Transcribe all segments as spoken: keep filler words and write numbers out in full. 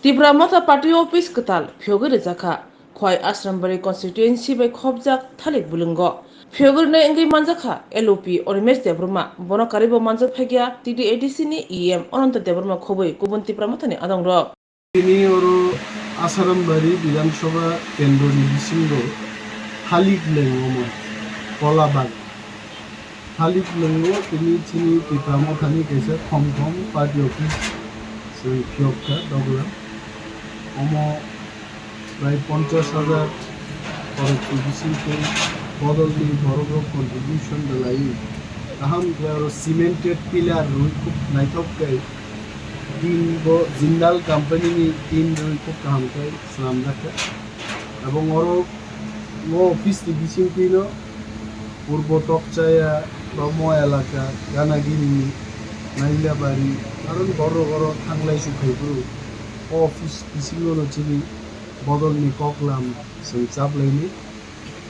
Tipra Motha Party Office kwtal phiyogwi rwjakha Khwai Asrambari constituency bai khopjak Thalik Bulwngo. Phiyogwi rwnai wngwi manjakha L O P Orimesh Debbarma, bono karwibo manjak phaikha T T A D C ni E M Ananta Debbarma khobwi kubun Tipra Mothani adongrok. Tini oro Asarambari Bidhan Sabha kendroni bisingo Thalik Lengoma Kola Bagan. Thalik Lengo tini chini Tipra Mothani kaisa khom khom party office se phiyok kha doglam. Omo prai ponchash hajar borok tubisi tei bodolni borok rok contribution belai kaham khe aro cemented pillar rwi khub naithok khe tin bo Jindal company ni tin rwi khub kaham khe swnamjak kha. Ebong oro o office ni bisingtwi no Purbo Tokchaya ba mo elaka Ganagini, Nailabari, aron borok oro thanglai sukhai bru. O office bisingo no chini bodolni koklam chwng chaplaini.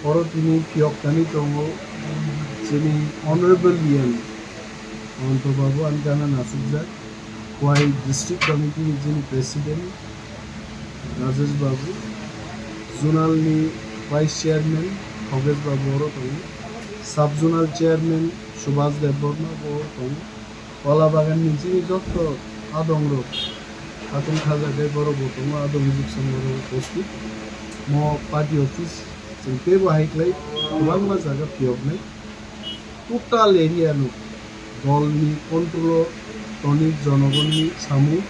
Oro tini phiyoktani tongo chini Honorable E M Ananto Babu, ani gana nasukjak. Khwai District Committee ni chini President Rajesh Babu, Zonal ni Vice Chairman Khogesh Babu oro tongo, Sub Zonal Chairman Subhas Debbarma bo oro tongo, Kola Bagan ni chini jotto adong rok, Khatung Khaja tei borok bo tongo, adong Jibson borok bo upasthit. Mo party office chwng teibo hai khlai kwbangma jaga phiyoknai. Total area no dolni control o toni jonogonni samung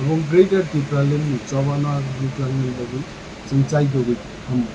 ebong Greater Tipraland ni chobano ag rwklangnani bagwi chwng chaitogwi tamo.